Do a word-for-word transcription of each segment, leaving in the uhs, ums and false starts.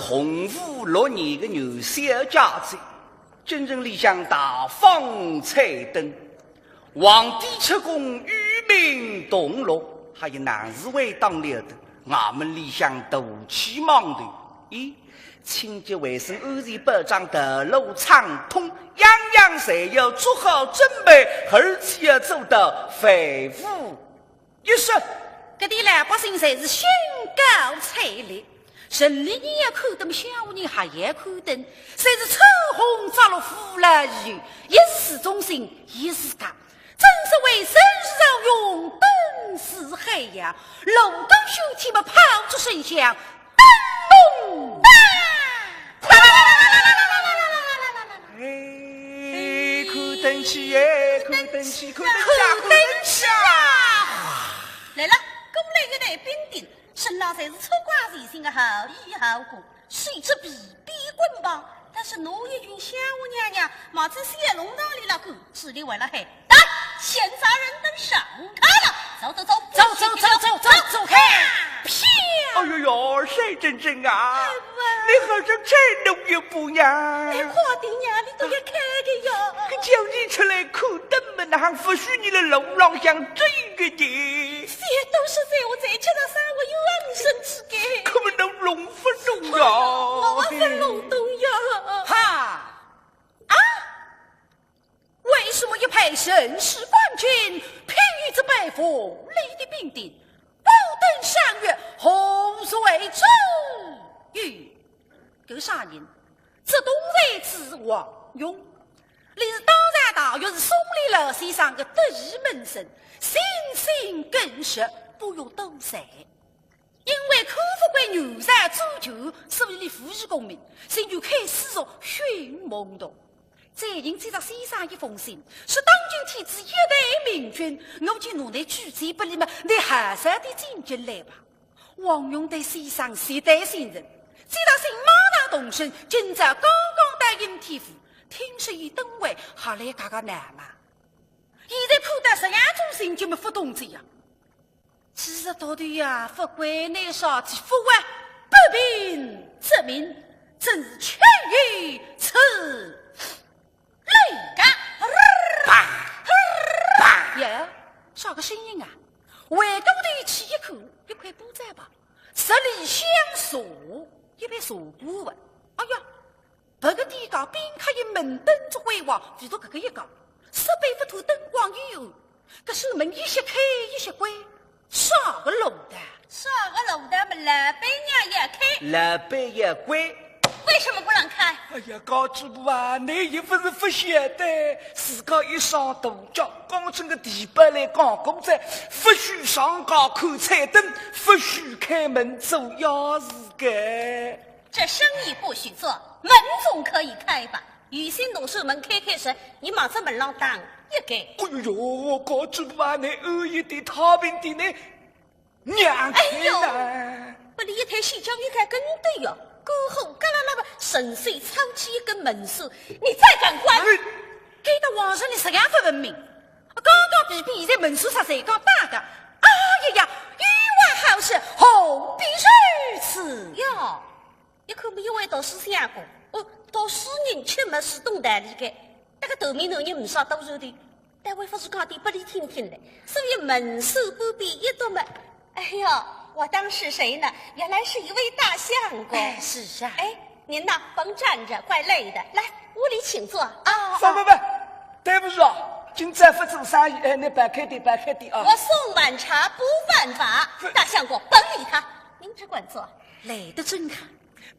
洪武六年个元宵佳节，京城里向大放彩灯，皇帝出宫与民同乐，还有南市会当了的，衙门里向大起忙头。咦，清洁卫生、安全保障、道路畅通，样样侪要做好准备，而且要做到万无一失。搿点老百姓侪是兴高采烈，城里人要看灯，乡下人还要看灯，侪是穿红着绿，扶老携幼，一时市中心，一时家。正所谓人是朝阳，灯是海洋，锣鼓喧天么炮竹声响，灯笼。哎，看灯去，哎，看灯去，看灯去啊，看灯去啊！来了，过来一队兵丁，身浪侪是粗犷随性的好衣好裤，手执皮鞭棍棒，但是拿一群乡下娘娘，望仔小弄堂里了个，嘴里还辣喊：“呔！闲杂人等闪开了！”走走走，走走走走走走，嘿，啪！哎呦呦，赛珍珍啊，哎，喂。你好生再弄一把呀！哎，快点呀，你都要开的呀。叫你出来看灯么，哪哼不许你辣路浪向走个的？这都是在我在吃了三个月很生气的。可么能弄不弄呀？我我分弄懂呀。哈！啊？为什么一派人事官军，偏于这北风里的兵丁，不登赏月，何罪之有？搿啥人？浙东才子王勇，伊是当朝大学士宋濂老先生的得意门生，心性耿直，不学多才。因为康复官元帅主权，所以伊无意功名，心就开始说寻梦洞。再寻这个先生一封信，说当今天子一代明君，我就拿你举荐拨伊么，你好生地进京来吧。王勇对先生实在信任，接到信马上动身，今朝刚刚到应天府，听说有灯会，还来轧轧闹猛。现在看到实梗种情景么勿懂哉呀。其实到底呀，勿怪倷啥体，勿为不平之民，正是出于此理。嘎，啪，啪。耶，啥个声音啊？回过头去一看，一块布罩吧，十里香茶，一杯茶馆啊。哎呀，别个店家宾客一门灯烛辉煌，唯独搿个一家，设备不妥，灯光幽暗，搿扇门一歇开一歇关，啥个路道？啥个路道么？老板娘要开，老板要关。为什么不让开？哎呀，家主婆啊，倷又勿是勿晓得，自家一双大脚，刚从个地保来讲过哉，勿许上街看彩灯，勿许开门做夜市个。 这生意不许做，门总可以开吧？有心侬扇门开开噻，你望仔门浪打一开。哎呦，家主婆啊，倷安逸点，太平点，倷让开哎呦，啦。拨伊一推，先叫伊开跟头哟，过后嘎啦啦吧，顺手抄起一根门闩，你再敢关！哎，该搭王爷倷实梗勿文明，刚刚皮鞭，现在门闩啥才讲打个？哎呀呀，有话好说，何必如此？哟， 一看么一位读书相公，哦，读书人吃么是懂道理个，搿个头面男人没啥多说的，但为勿是讲点拨伊听听嘞，所以门闩半边一搭么，哎呦，我当是谁呢？原来是一位大相公。哎，是啊。哎，您呐，甭站着，怪累的，来，屋里请坐啊。不不不，对不住啊，今朝勿做生意，哎，你摆开点，摆开点啊。我送碗茶不犯法，大相公，甭理他，您只管坐。来得正好，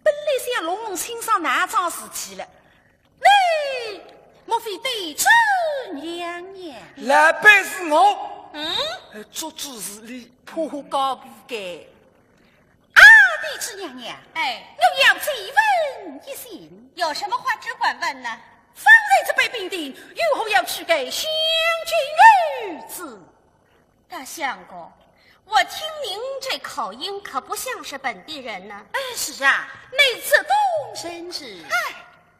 本来想弄弄清爽哪桩事体了，你莫非地主娘娘？老板是我。嗯？呃，做主是你。怕高不该。啊，地主娘娘，哎。我要再问一声。有什么话只管问呢？方才这班兵丁，为何要驱赶乡间女子？ 大相公，我听您这口音可不像是本地人呢。哎，是啊，你浙东人是？嗨，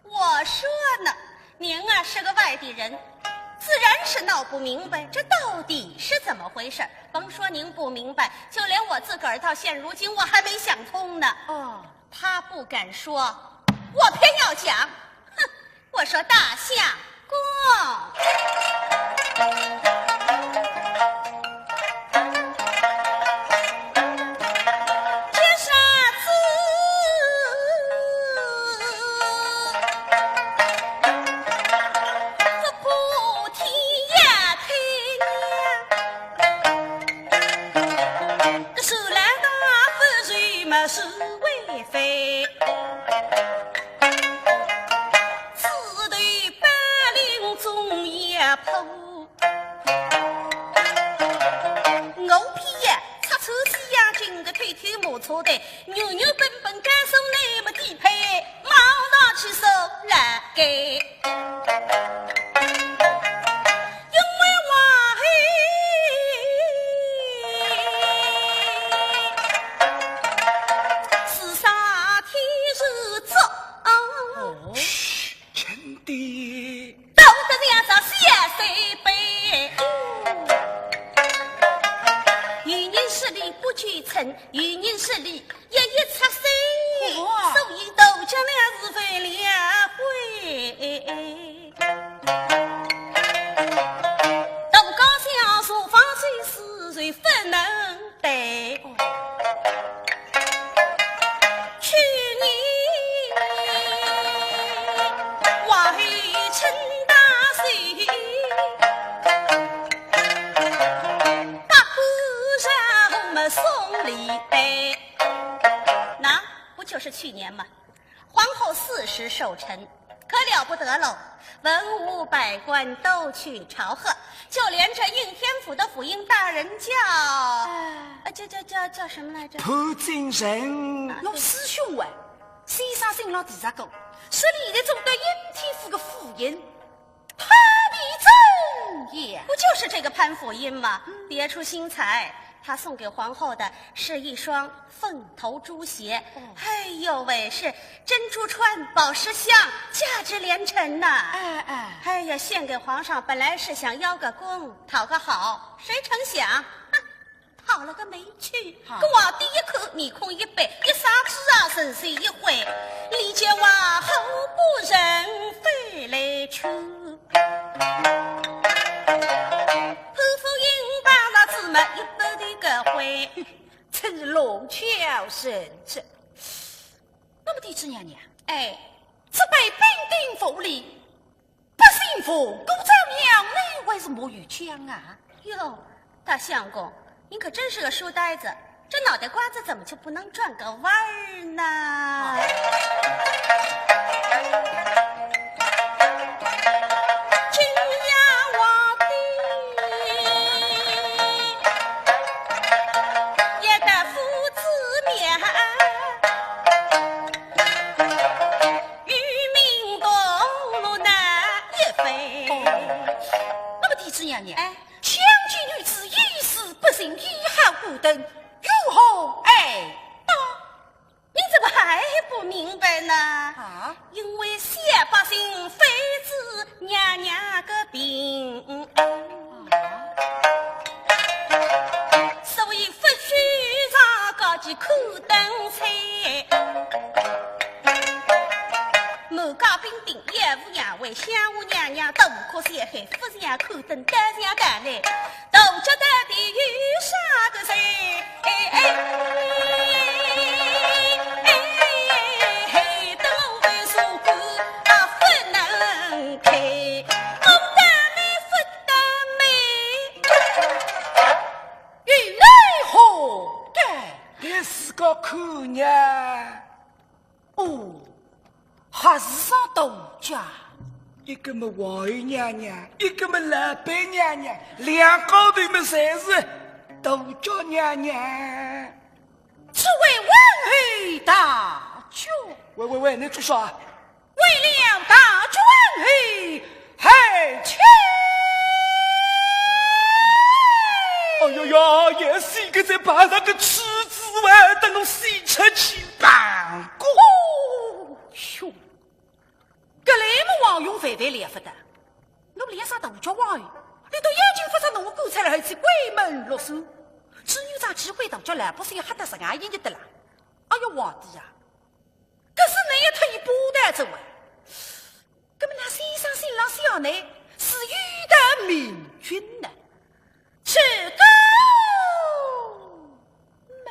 我说呢，您啊是个外地人，自然是闹不明白，这到底是怎么回事儿？甭说您不明白，就连我自个儿到现如今我还没想通呢。哦，他不敢说，我偏要讲。哼，我说大相公，这啥子不听呀，听呀。 搿是来大夫人嘛是为非，自对百灵中也破。我偏呀，插手西洋镜个偷偷摸摸的，原原本本该送你们地配，马上去收来给。 因为我嘿，是啥天是做？哦，嘘，轻点。道德良知小三辈，有人说理不拘称，有人说理 一一出手，哇，所以大家呢是分两回。大家想说方才是谁不能对，去年我还称大谁，八姑让我们送礼对。 那不就是去年吗？皇后四十寿辰，可了不得喽！文武百官都去朝贺，就连这应天府的府尹大人叫，哎，呃，叫叫叫叫什么来着？潘金城。啊，哟，对。师兄啊，先生心浪第一个，说你现在做得应天府个府尹， 他的尊严。不就是这个潘府尹吗？嗯。别出心裁，他送给皇后的是一双凤头珠鞋。哦。哎呦喂，是珍珠穿，宝石镶，价值连城呐。哎，哎。哎呀，献给皇上本来是想邀个功，讨个好，谁成想，哼， 讨了个没趣，好。搿皇帝一看，面孔一板，一啥子啊，神色一灰，你叫我好不人非来去。潘府尹把那子么一板的个灰，真是弄巧成拙。那么，嫡子娘娘，哎，这般兵丁府里， 百姓奉公照样，你为什么又讲啊？哟，大相公，您可真是个书呆子，这脑袋瓜子怎么就不能转个弯儿呢？啊。今夜我的一个夫子面， 与民同乐那一回。哦，那么，嫡子娘娘，哎。强奸女子，以死百姓，以害无等，有何哀悼？你怎么还不明白呢？啊？因为小百姓非子娘娘个病。 所以不许上高去看灯彩。满街兵丁也无娘为，想我娘娘大哭小喊，不想看灯，单想带来，大家到底有啥个罪？哎哎哎哎，等我为啥个啊不能开？我等你不 得美。与你何干？你自家看呀。哦，还是上大家。一个么王爷娘娘，一个么老板娘娘，两家头么侪是大家娘娘。此为王后大局。喂喂喂，你做啥？ 为了大局安危，害卿。哎呀呀，也是一个在爬上个池子外，等我洗出去办过。哦哟，搿来么王勇万万了不得。侬连啥大局王爷，你都眼睛发着侬棺材了，还去鬼门落手。至于啥机会大局来，不是也吓得人家一日的啦。哎呀，皇帝呀！搿是倷要脱伊霸道哉哇？搿么㑚先生信浪写呢，是有道明君呢？这个嘛。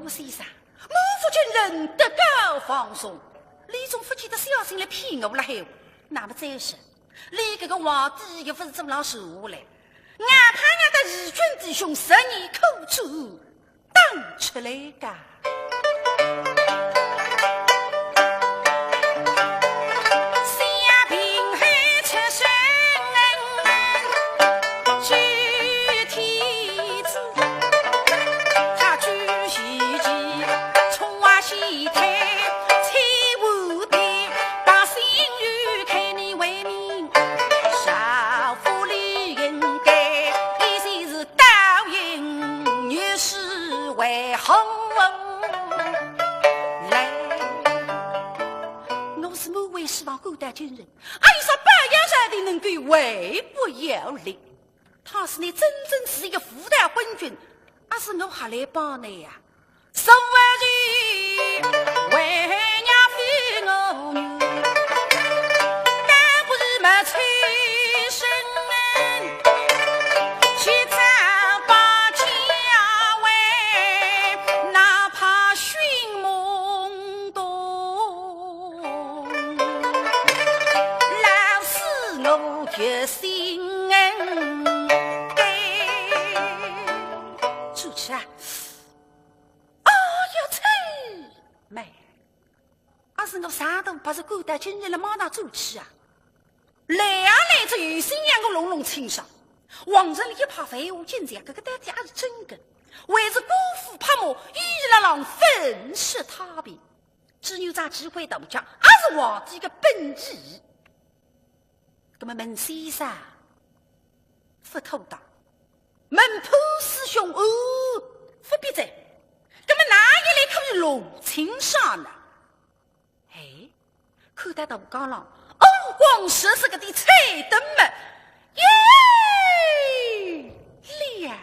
我先生，满腹经纶，德高望重，俚总勿见得小心来骗我了海。那么再说，俚搿个皇帝又勿是做牢坐下来，哪怕让得义军弟兄十年苦战， 打出来个。我是满胃希望古代今日，阿有啥百样啥的能够为不要领。倘使你真正是一个无道昏君，阿是我还来帮你呀？ 主持啊， 哎呀，啐！妹，阿是我啥都勿是，古代今日了马上转去啊？来啊来，这有心让我弄弄清爽。皇城里一派繁华景象，搿个到底阿是真个，还是官府拍马，一日勒浪粉饰太平？只有这机会到家，阿是皇帝个本意。 那么问先生，勿妥当；问潘师兄，哦，勿必哉。那么哪一来可以弄清爽呢？哎，看到大街浪五光十色个彩灯么，耶，亮！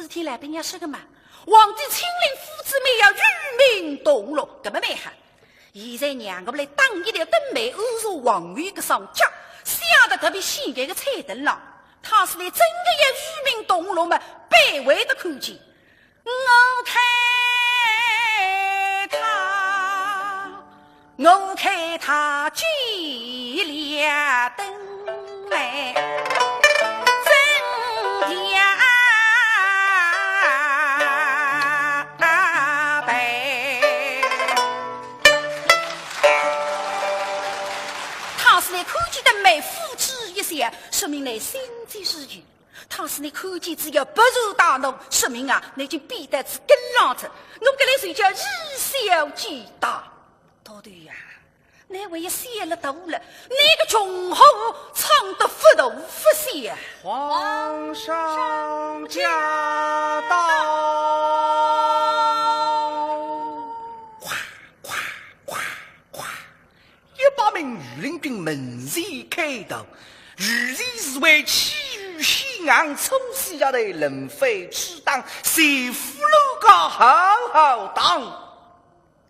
天来拨人家说个嘛，皇帝亲临夫子庙要与民同乐，搿么蛮好。现在让我来打一条灯谜，安插皇后个上脚，写到搿片显眼个彩灯浪，倘使来真个要与民同乐嘛，必会得看见。我看他 我看他几两灯哎，真假白。倘使来看见灯谜，付之一笑，说明来心急如焚。 倘使倷看见仔要勃然大怒，说明啊，倷已经变得仔更浪哉。我搿来就叫以小见大。大头呀，倷还要小了大了，倷个穷好唱得勿大勿小啊。皇上驾到！哗哗哗哗！ 一百名御林兵门前开道，御前侍卫气宇轩昂，粗细下头轮番之当，前赴楼高浩浩荡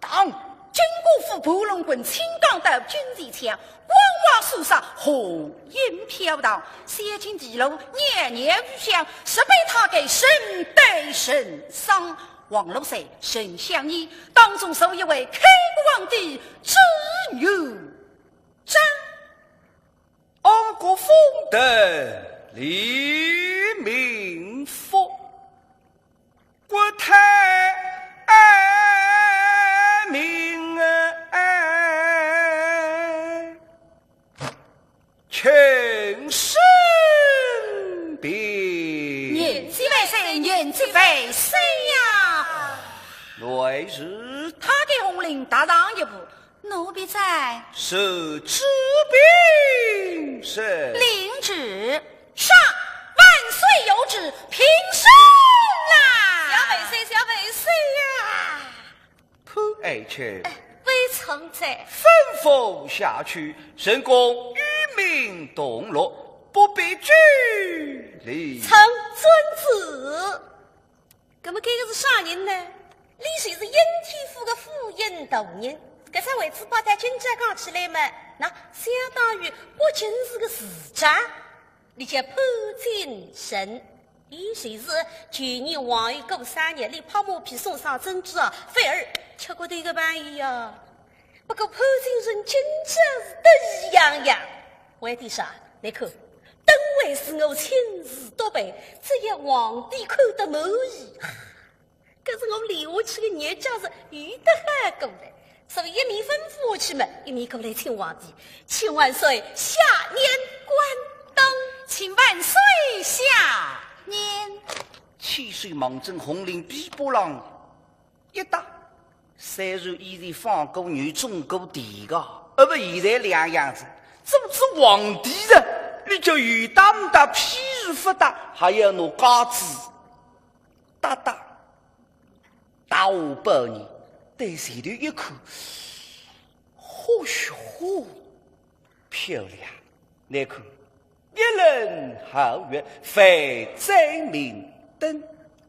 荡。金瓜斧盘龙棍青钢刀军前枪，光华肃杀火影飘荡，小径地路袅袅雨香，十八太监人对人伤。 黄龙山神香烟，当中坐一位开国皇帝朱元璋。安国丰登黎民福，国泰民安。 请升平。迎接万岁，迎接万岁呀！来迟。太监洪林踏上一步，奴婢在。受主平身。领旨。上，万岁有旨，平身啦！谢万岁，谢万岁呀！ 潘爱卿。哎，微臣在。吩咐下去，朕躬与民同乐，不必拘礼。臣遵旨。搿么搿个是啥人呢？俚就是应天府个府尹大人。搿只位置摆到今朝讲起来嘛，那相当于北京市个市长。 俚叫潘金生，俚就是旧年皇后过生日，俚拍马屁送上珍珠啊，反而吃过头个朋友啊。不过潘金生今朝是得意洋洋，为点啥？倷看，灯谜是我亲自督办，只要皇帝看得满意， 搿是我留下去个日脚是有得好过哉。所以一面吩咐下去嘛，一面过来请皇帝，请万岁下辇观灯。请万岁下辇。千岁望准洪林臂膊浪一搭，虽然以前放过牛种过田个，呃，勿，现在两样哉，做仔皇帝哉，俚叫有搭呒搭，譬如勿搭，还要拿架子 搭搭，搭下半日，对前头一看，嚯哟，漂亮！倷看，一轮皓月，万盏明灯。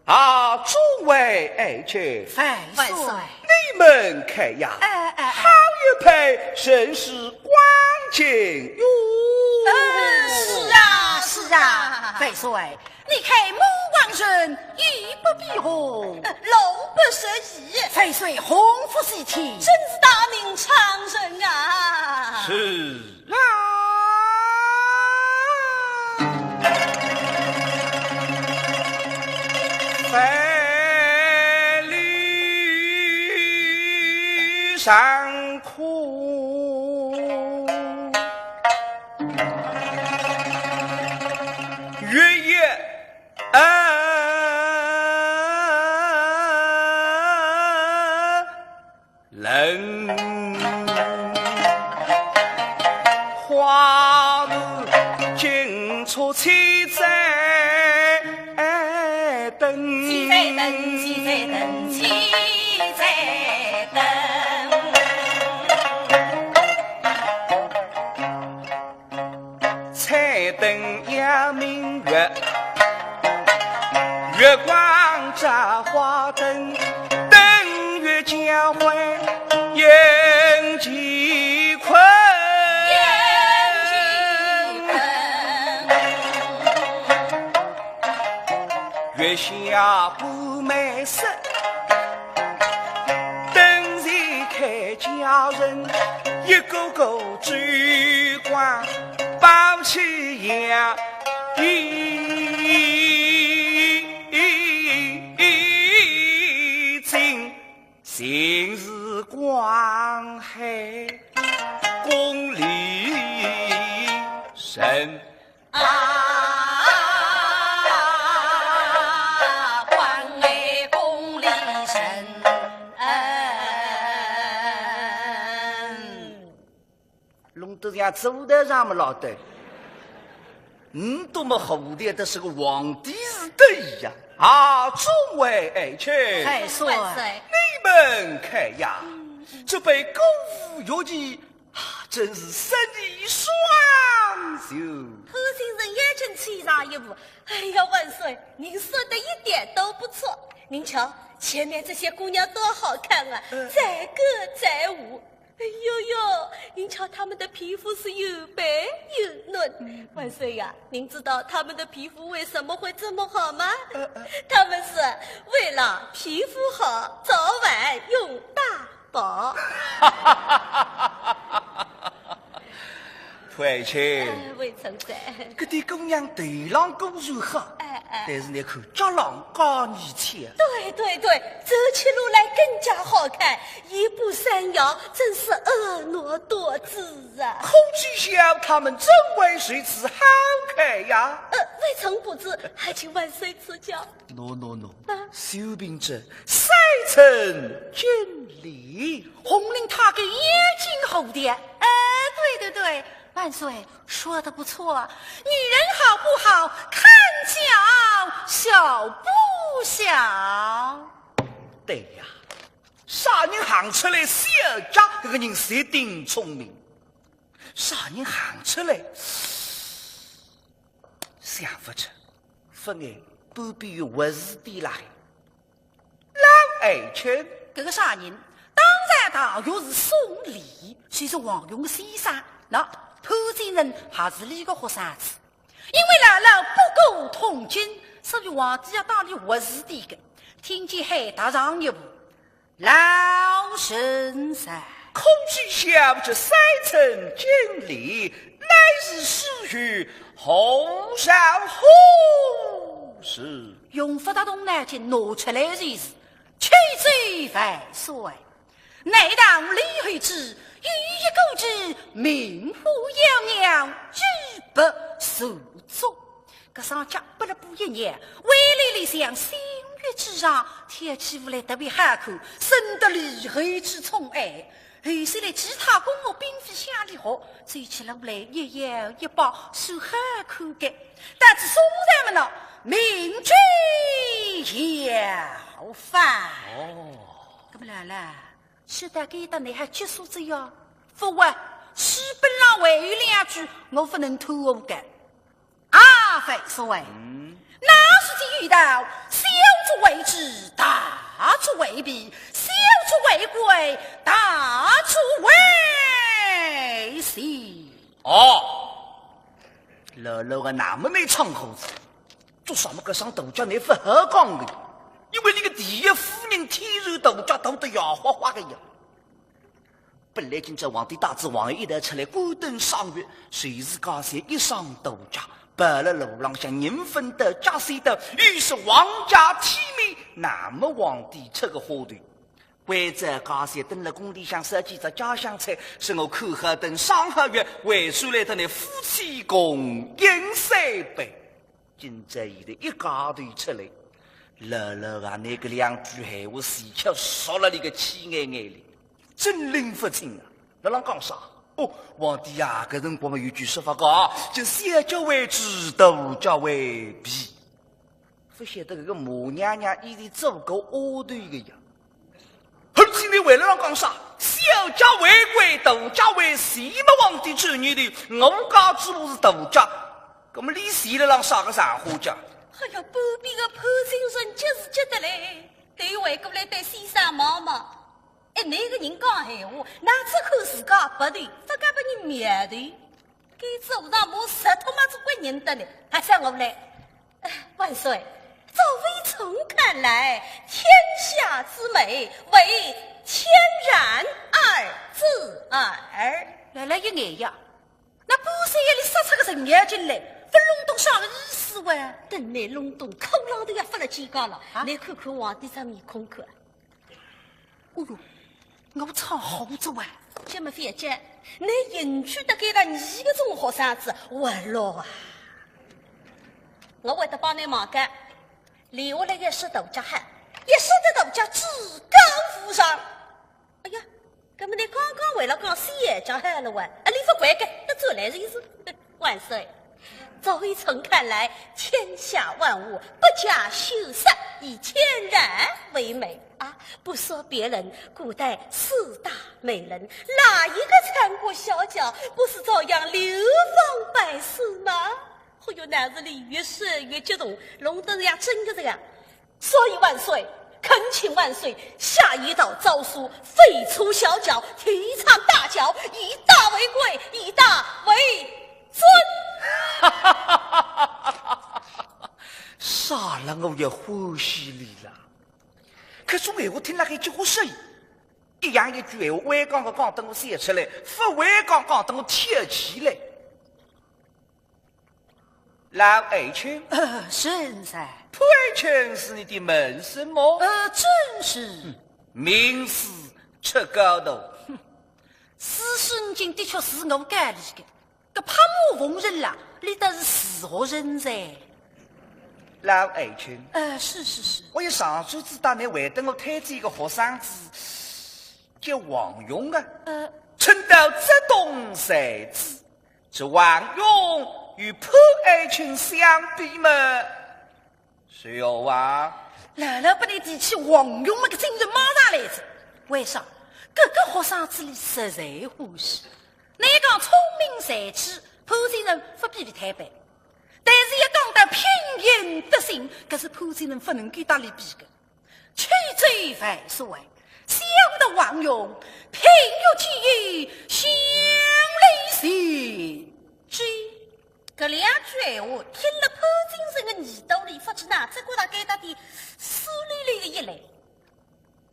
啊，诸位爱卿，万岁。你们看呀，哎，哎，哎。好一派盛世光景哟。嗯，是啊，是啊，万岁。 你看，满皇城夜不闭户，呃，路不拾遗，万岁洪福齐天，真是大明昌盛啊！是啊。万里长 空，月夜冷，花市金钗千载 灯。千载灯，千载灯，千载灯。彩灯夜明月，月光照花灯，灯月交辉映乾坤。月下布梅色，灯前看佳人，一个个珠光宝气耀。 弄得像猪头上么老头。嗯，多么好的，这是个皇帝是对呀。啊，众位爱卿，万岁。你们看呀，这杯歌舞乐器，啊，真是色艺双秀。后进人也真气煞一步。哎呀，万岁，您说的一点都不错。您瞧，前面这些姑娘多好看啊，嗯。载歌载舞。 哎呦呦，您瞧她们的皮肤是又白又嫩。万岁呀，您知道她们的皮肤为什么会这么好吗？她们是为了皮肤好，早晚用大宝。爱卿，哎，微臣在。搿点姑娘头浪固然好，哎，哎。但是你看，脚浪加二千。对，对，对，走起路来更加好看， 一步三摇，真是婀娜多姿啊。可知晓她们怎会如此好看呀？呃，微臣不知，还请万岁赐教。喏，喏，喏，啊？小平这三寸金莲。红绫她个眼睛好的。哎，对，对，对，万岁说得不错，女人好不好，看脚小不小。对呀， 啥人行出来小脚，搿个人才顶聪明。啥人行出来，想勿出，勿碍半边有活字典啦。老爱卿，搿个啥人？当朝大学士宋濂，就是王勇个先生。喏，潘金人还是俚个学生子。因为老老博古通今，所以皇帝要当俚活字典个。听见喊踏上一步， 老臣在。可知晓这三寸金莲，乃是始于何朝何时？用勿着动脑筋，拿出来就是。启奏万岁，内堂李后主有一个故居，名副妖娘，举不如宗。 搿双脚拨了拨一捏，围炉里向新月之上，跳起舞来特别好看，深得李后主宠爱。后首来其他宫娥嫔妃向里学，走起路来一摇一摆，是好看个。但是宋朝么呢，名君要饭。哦。搿么来了，是大概到你还结束这样？勿啊，书本上还有两句，我勿能拖误个。 啊，万岁，嗯。那时节有道，小足为主，大足为婢，小足为贵，大足为贱。哦，老老个那么没唱好子，做啥么搿双大脚你勿好讲个？因为你个第一夫人天然大脚大得野豁豁个呀。 本来今朝皇帝带仔皇后一道出来观灯赏月，就是假使一双大脚，跑了路浪向人分得脚散得，又是皇家体面，那么皇帝出个花头。关照假使等了宫里向烧几只家乡菜，是我看好灯赏好月，回转来搭你夫妻共饮三杯。 今朝现在一家头出来，老老啊，那个两句闲话，死巧说了你个气眼眼里，真拎勿清啊。老老讲啥？哦，皇帝呀，搿辰光嘛有句说法讲啊，就小脚为主，大脚为婢。勿晓得搿个马娘娘以前做过丫头个呀。 而且你为了让讲啥，小脚为贵，大脚为贱么皇帝主意的，我家主婆是大脚，那么你死了让啥个上花脚？哎呀，旁边个潘金生急是急得来，头回过来对先生望望。哎，倷个人讲闲话，哪只看自家鼻头，勿讲别人苗头。该做啥么事，头嘛做官人得呢，还想我来？哎，万岁，照微臣看来，天下之美，唯天然二字耳。来了一眼呀， 那半山夜里杀出个程咬金来，勿弄懂啥个意思喂？等倷弄懂，骷浪头也勿勒几家了。啊？倷看看皇帝张面孔看。哦哟，我唱好着喂。这么覅急，倷迎娶得该搭二个种学生子，活络啊。我会得帮倷忙个，留下来一世大家好，一世的大家至高无上。 哎呀，搿么倷刚刚为了讲三讲好了哇，啊，倷勿怪个，搿转来是意思。万岁，照微臣看来，天下万物不假修饰，以天然为美啊！不说别人，古代四大美人，哪一个缠过小脚，不是照样流芳百世吗？哎哟，乃是俚越说越激动，弄得像真个这样。 所以万岁，恳请万岁下一道诏书，废除小脚，提倡大脚，以大为贵，以大为尊。啥了我也欢喜俚了。可是闲话听了该几乎说，一样一句闲话，会讲个讲得我笑出来，勿会讲讲得我跳起来。 老爱卿，呃，圣上。潘爱卿是你的门生么？呃，正是。名师出高徒。此事已经的确是我家里的，搿拍马逢迎啦，俚倒是自学成才。老爱卿，呃，是是是。我有上首子搭倷为得我推荐一个学生子，叫王勇啊。呃，称道浙东才子。 这王勇与潘爱卿相比嘛，谁有啊？老老拨倷提起王勇么个精神马上来哉。为啥？搿个学生子俚实在欢喜。倷讲聪明才气，潘金生勿比俚推扳。但是一讲到品行德行，搿是潘金生勿能够搭俚比个。 启奏万岁，小的王勇，品学兼优，乡里贤之。搿两句闲话听了潘金生的耳朵里，勿知哪只觉得该搭点酸溜溜的一来。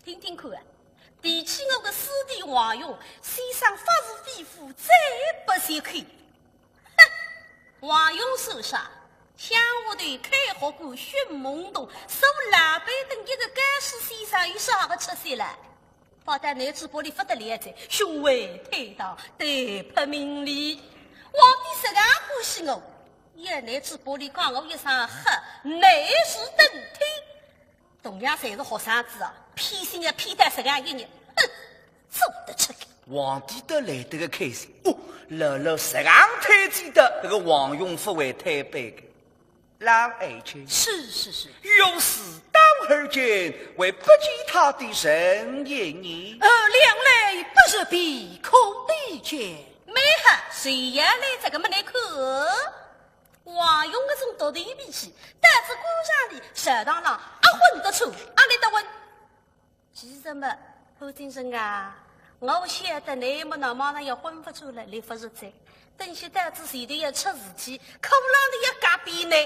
听听看啊，提起我个师弟王勇，先生发自肺腑，再不谢口。 哼，王勇算啥？乡下头开学馆训懵懂，坐老板凳一个教书先生有啥个出息了？好歹倷只不过勿得了哉，雄伟坦荡，淡泊名利。皇帝实梗欢喜我，要倷只不过讲我一声好，倷是等听。 同样侪是学生子啊，偏心也偏得实梗一日，哼，做得出个。皇帝倒来得个开心，哦，老老实梗推荐的搿个王勇勿会推扳个。老爱卿，是是是。御史到而今，未不见他的人影呢？呃，两日不入，便可得见。蛮好，谁要来这个么来看？ 王勇搿种独头脾气，到仔官场里，朝堂浪阿昏得出，阿立得稳。其实嘛，潘金生啊，我晓得倷么那马上要昏勿转了，立勿住哉。等歇到仔前头要出事体，骷浪头要夹扁呢。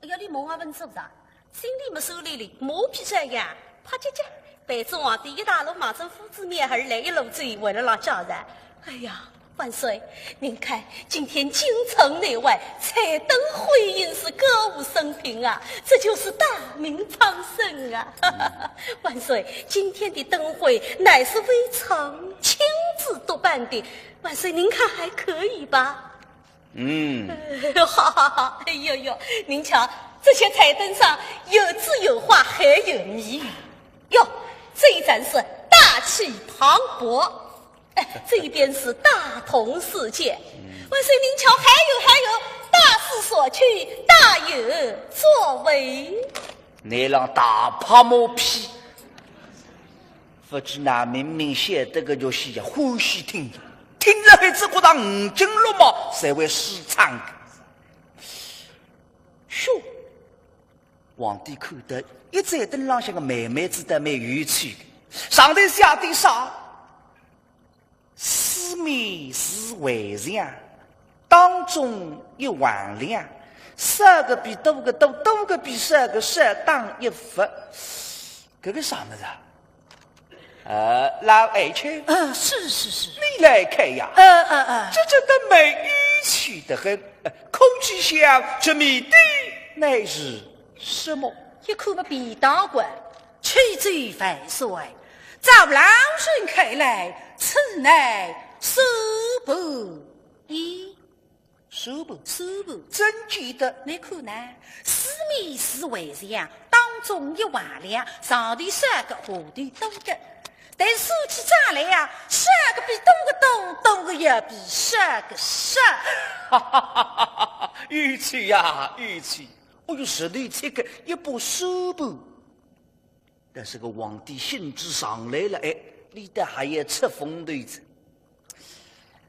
哎呀，倷忙啊勿做啥？ 心里么酸溜溜，马屁这样，啪叽叽，陪仔皇帝一大路望仔夫子庙而来，一路追，围了老叫人。哎呀，万岁，您看，今天京城内外，彩灯辉映是歌舞升平啊，这就是大明昌盛啊！万岁，今天的灯会乃是微臣亲自督办的，万岁您看还可以吧？ 嗯。哈哈哈，哎呦呦，您瞧，这些彩灯上有字有画，还有谜语。哟，这一盏是大气磅礴，哎，这一边是大同世界。万岁，您瞧，还有还有，大势所趋，大有作为。倷让大拍马屁。 勿知哪明明晓得个叫戏呀，欢喜听，听了还只觉得五斤六毛，侪会舒畅个。哟，皇帝看得一盏灯浪向个妹妹子倒蛮有趣个，上头写点啥？四面是围墙，当中一横梁，少个比多个多，多个比少个少，打一物。搿个啥物事啊？ 呃，老爱卿，嗯，是是是。你来看呀，嗯嗯嗯。这盏灯谜有趣得很，呃，空气箱这谜底乃是什么？一看么便当个，启奏万岁，照老臣看来，此乃苏布衣。 苏布，苏布，真记得。你看呢？四面是围墙，当中一横梁，上头少个，下头多个。但算起账来呀，少个比多个多，多个也比少个少。哈哈哈哈哈！有趣呀，有趣！哦哟，实头切个一把苏布。 但是个皇帝兴致上来了，哎，俚倒还要出风头哉。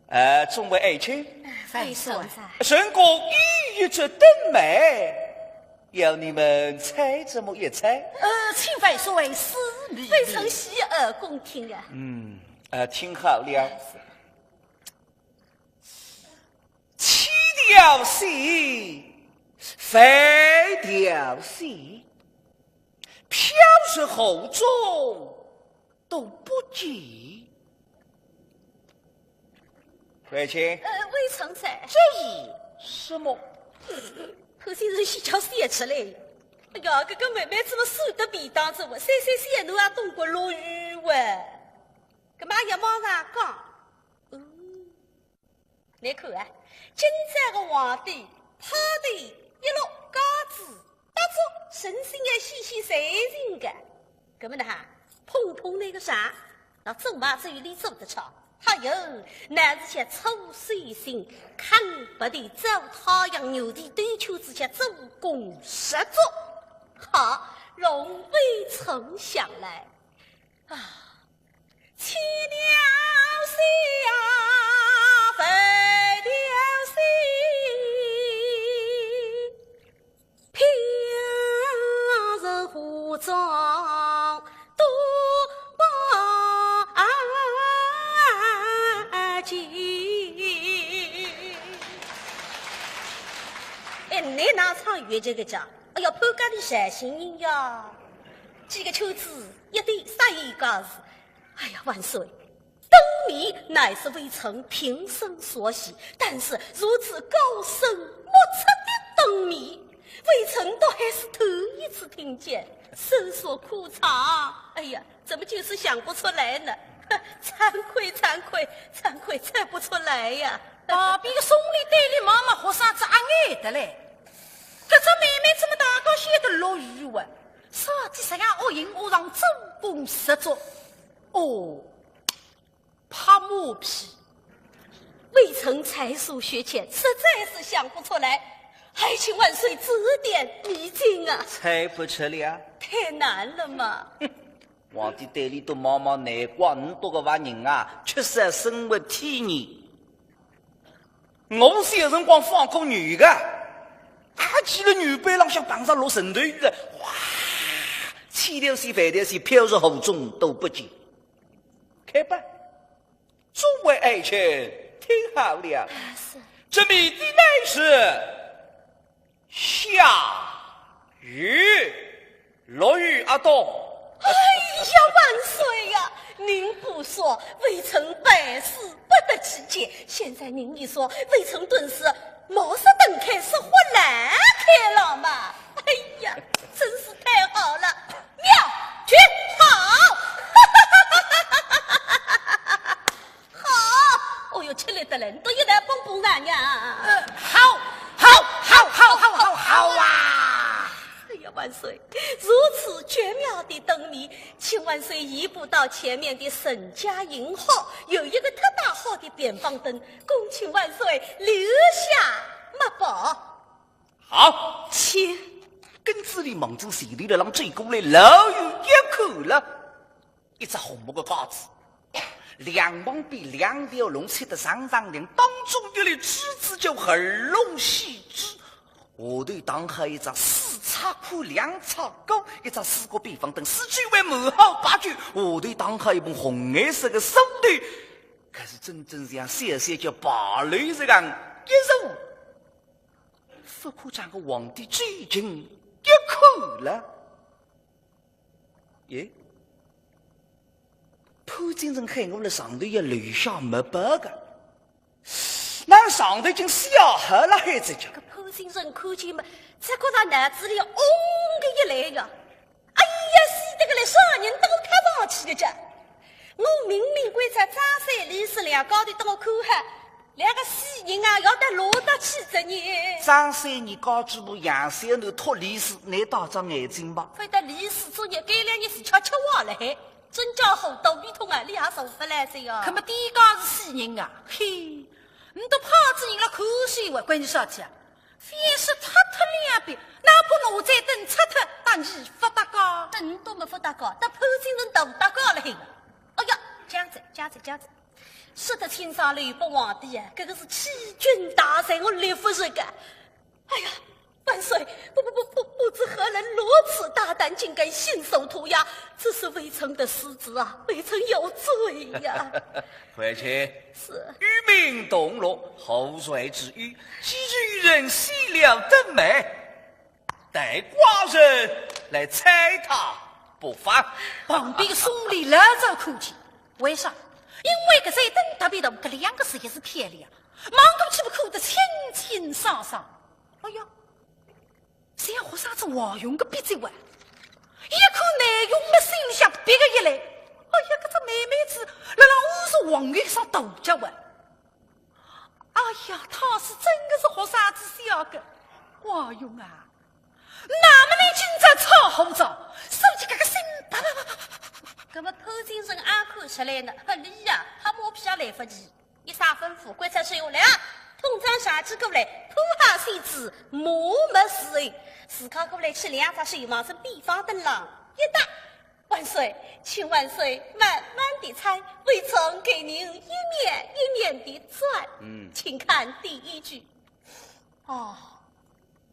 呃，众位爱卿，万岁。臣共有一只灯谜，要你们猜这么一猜。呃，请万岁示谜。微臣洗耳恭听啊。嗯，呃，听好了。千条线，万条线， 飘入河中都不见。爱卿。呃，微臣在。这是什么？后生人喜叫笑出来。哎呀，搿个妹妹怎么说得便当真哇？三三三侬也懂个落雨哇？搿么也马上讲。嗯。 你看啊，今朝个皇帝派头一落，架子搭足，神仙也显显在形个。搿么呢哈，碰碰那个啥，那做嘛只有俚做得着。还有，乃是些粗手心，看不得糟蹋洋牛的对球子些做工十足。好，容微臣想来。啊， 千条线，万条线，飘入河中都不见。哎，你哪唱越剧个讲？哎呀，潘家里绍兴人呀，几个圈子一对啥一家子。 哎呀，万岁，灯谜乃是微臣平生所喜，但是如此高深莫测的灯谜，微臣倒还是头一次听见，搜索枯肠，哎呀，怎么就是想不出来呢？惭愧，惭愧，惭愧，猜不出来呀。旁边个送礼队里妈妈学生子阿眼得嘞，搿只妹妹怎么大高兴得落雨哇？啥体实梗恶形恶状，做工十足？ 哦，拍马屁。微臣才疏学浅，实在是想不出来，还请万岁指点迷津啊！猜不出了。太难了嘛。哼，皇帝对俚笃望望，难怪倷笃个坏人啊，缺少生活体验。 我小辰光放过牛个，啊，骑勒牛背浪向碰着落水头雨了，哗，千条线万条线飘入河中都不见。看吧，众位爱卿，听好了，啊，是。这谜底乃是 下雨，落雨阿懂。哎呀，万岁呀！您不说，微臣百思不得其解。现在您一说，微臣顿时茅塞顿开，似豁然开朗嘛。哎呀，真是太好了，妙，绝，好！好，哦哟，吃力得来，倷笃一道蹦蹦袅袅。呃，好，好，好啊！哎呀，万岁，如此绝妙的灯谜，请万岁移步到前面的沈家银号，有一个特大号的扁方灯，恭请万岁留下墨宝。好，请。跟仔俚望仔前头勒浪走过来，老远一看了， 一只红木个架子，两旁边两条龙切得长长条，当中一粒珠子叫合龙戏珠，下头打好一只四擦看两擦过，一只四角边防灯，四周围门号把守，下头打好一篷红颜色的手头，可是真正像小小叫白楼这样一坐，不可将个皇帝最近一看了。耶，潘金城喊我了上头要留下没报个。 那上头已经写好了，孩子讲。搿潘金城看见么，只觉着脑子里嗡个一来呀。哎呀，死得个嘞，啥人搭我搭上去个讲？我明明关照张三李四两家头搭我看好，两个死人啊，要得落得去着呢。张三你家主婆杨三头托李四，你打只眼睛吧。非得李四作孽，该两日是吃吃坏了嘿。 真叫好肚皮痛啊，你也受勿来噻哟。搿么第一家是死人啊，嘿，你都怕仔人了，可惜我关你啥去啊？非是擦脱两遍，哪怕拿盏灯擦脱，那你勿搭界。灯都没勿搭界，搭潘金城都搭界了嘿。哎呀，这样子，这样子，这样子，说得清爽，刘伯皇帝啊，搿个是欺君大罪，我立勿住个。哎呀， 万岁，不不不不，不知何人如此大胆，竟敢信手涂鸦，这是微臣的失职啊，微臣有罪呀。快去。是。与民同乐，后帅之语，既有人死了灯谜，待寡人来猜他不妨。旁边的宋濂老早看见，为啥？因为搿盏灯特别大，搿两个字也是漂亮，望过去么看得清清爽爽。哎呀， 像学生子王勇个笔迹哇，一看内容么心里向别个一来，哎呀，搿只谜谜子辣辣我是王勇上头家哇。哎呀，他是真个是学生子写个，王勇啊，那么你今朝炒好着，手机搿个心啪啪啪啪啪啪啪。搿么潘金城阿看出来呢，合理呀，还马屁也来勿及。 一声吩咐，关照手下来啊，统领上去过来，铺好席子，幕末侍候，自家过来去两只手望准边防灯浪一搭。万岁，请万岁慢慢地猜，微臣给您一面一面地转。嗯。请看第一句。哦，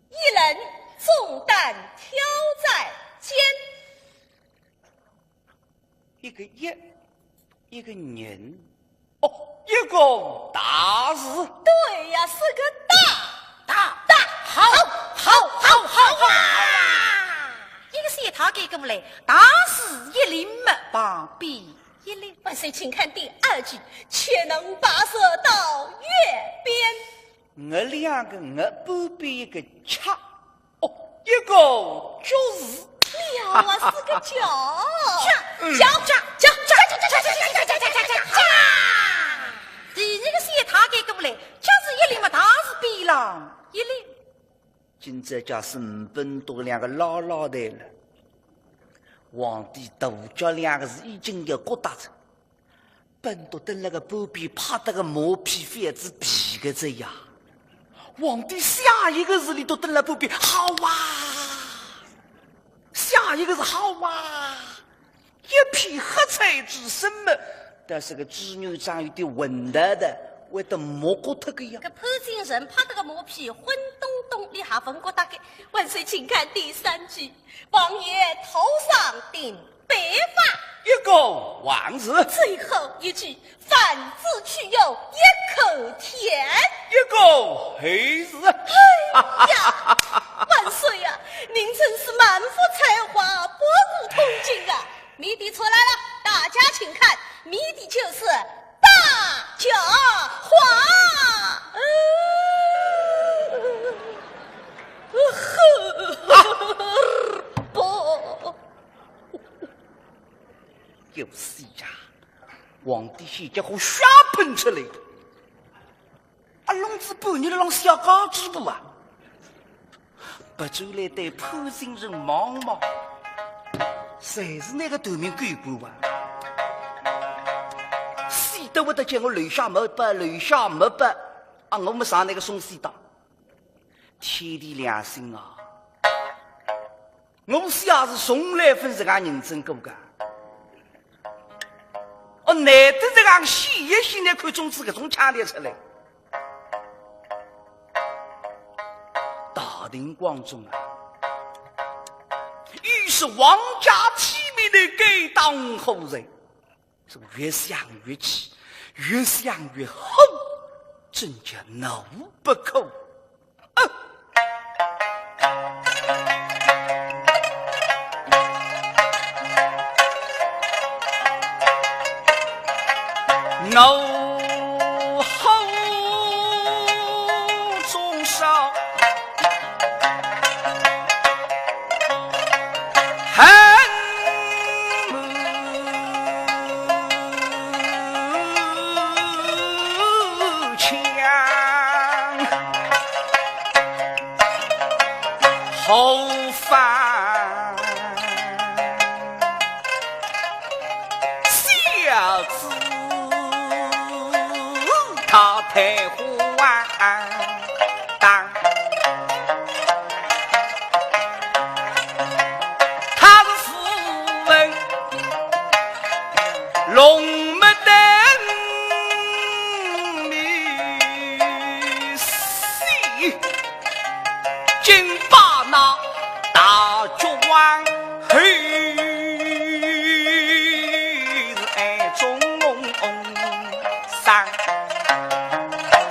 一人重担挑在肩。 一个一，一个人，哦，一个大字。对呀，是个大，大，大，好，好，好，好，好啊！一个是一套给过来，大字一领么旁边一领。万岁，请看第二句，且能跋涉到月边。 我两个我半边一个恰，哦，一个脚字。妙啊，是个脚。恰，嗯。脚，恰，恰，恰，恰。第二个是一套给过来，恰字一领么，大字边浪一领。今朝假使呒拨多两个拉拉队了，皇帝大脚两个字已经要过搭着。 本都蹲辣个半边，怕得个马屁反子皮个这呀。皇帝下一个字里都蹲辣半边，好啊！下一个字好啊！一片喝彩之声么，但是个朱元璋有点混蛋的，会得没过脱个呀。搿潘金城拍得个马屁昏咚咚，你还勿觉得个？万岁，请看第三句，王爷头上顶 白发。一个王字。最后一句，反字去又一口田。一个后字。哎呀，万岁呀，您真是满腹才华，博古通今啊！谜底出来了，大家请看，谜底就是大脚黄。呃，不。 有死呀！皇帝现在好血喷出来。啊，弄仔半日了，让小家主婆啊，不就来对潘金城望望，侪是那个短命狗官啊！死得我的见我留下没报，留下没报啊！我们上那个送死的，天地良心啊！ 我写字从来勿是搿样认真过个。哦，难得搿样写一写呢，看种子搿种腔调出来。大庭广众啊，这皇家体面的该当何罪？是越想越气，越想越恨，真叫怒不可遏。 怒火中烧，恨满腔。 何妨小子他太荒唐，他是斯文 龙门登你死，竟把那大脚王后是爱中伤。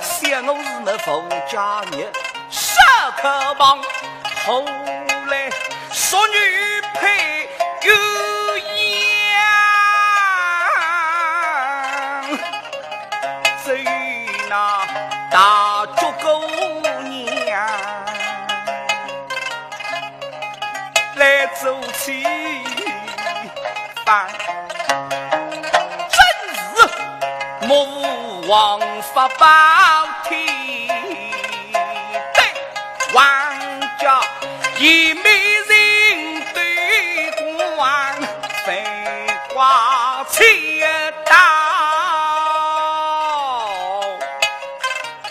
想我是那富家女， 少可望，后来淑女配鸳鸯，只有那大脚姑娘来做妻房。 真是目无王法包天，对王家一面人对光，飞花切刀，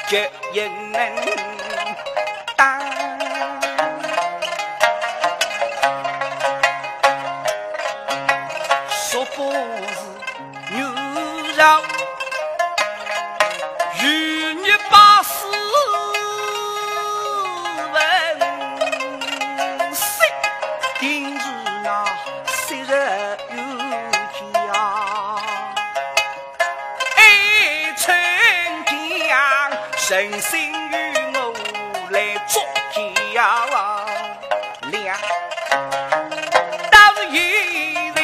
绝也能当。说不是 女人与你把斯文心，定是那昔日冤家。爱春江，诚心与我来作交。 两，倒是一人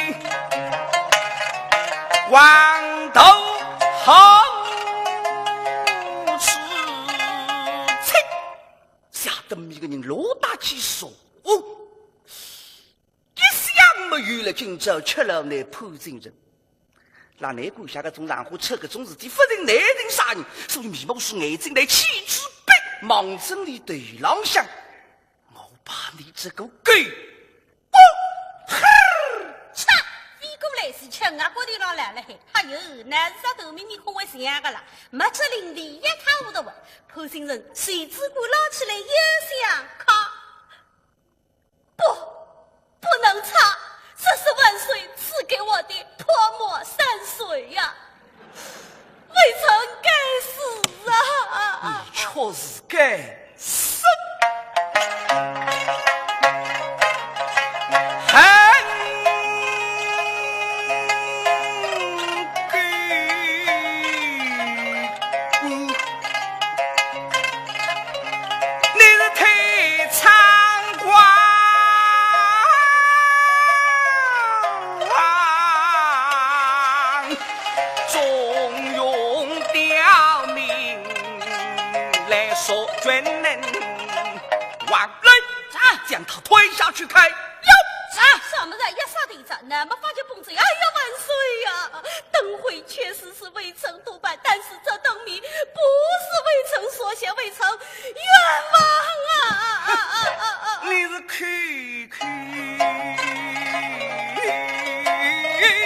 望头好处情。吓得每个人落搭去说，哦，一想没有了，今朝吃了那潘金人。那难怪下个种浪花出个种事体，不成内情啥人，所以眉毛竖眼睛来，气之悲，望准伊头浪向 我把你这个狗，哦，哈！嚓！飞过来是吃啊，骨头浪来了嘿。哎呦，那是啥头面面孔会像个啦？没这灵力也看不得我。潘金人随之骨拉起来也想看。不，不能擦，这是万岁赐给我的泼墨山水呀。 微臣该死啊！你确实该死。还该死。 你是太猖狂，纵容刁民来说君能亡。来，啊，将他推下去砍。有。啊，什么人要杀的？ 那么发觉崩溃，哎呀，万岁呀！灯会确实是微臣督办，但是这灯谜不是微臣所写，微臣冤枉啊！你是口口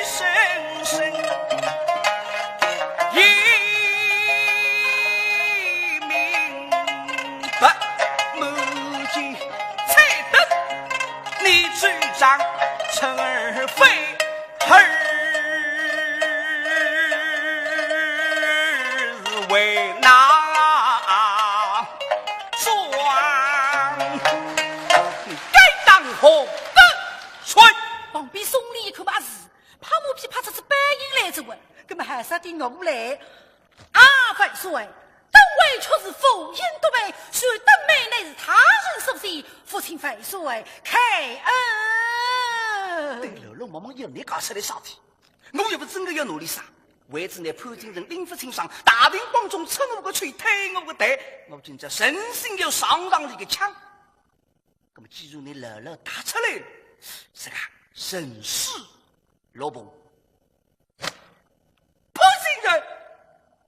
声声也明白，目睛才得 你主张陈二妃，儿为哪桩？该当何罪？杀的我来。啊，万岁，灯会却是无影无踪，说灯谜乃是他人所写，父亲万岁开恩。对了，老毛毛要你搞出来啥体？我又不真个要拿俚杀，为此呢，潘金城拎勿清爽，大庭广众出我个丑，推我个台，我今朝诚心要上上俚个腔。那么既然你老老打出来了，这个人事落幕。潘金城，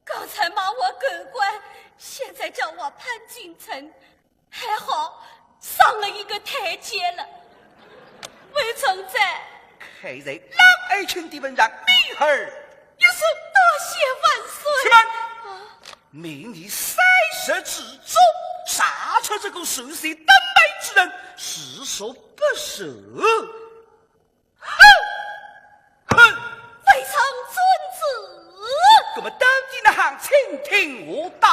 刚才骂我狗官，现在叫我潘金城，还好上了一个台阶了。微臣在。看在老爱卿的份上，免尔一死。多谢万岁。且慢，啊，每年三十之中，杀出这个手写灯谜之人，实属不赦。哼！哼！微臣遵旨。那么到底哪哼？请听我道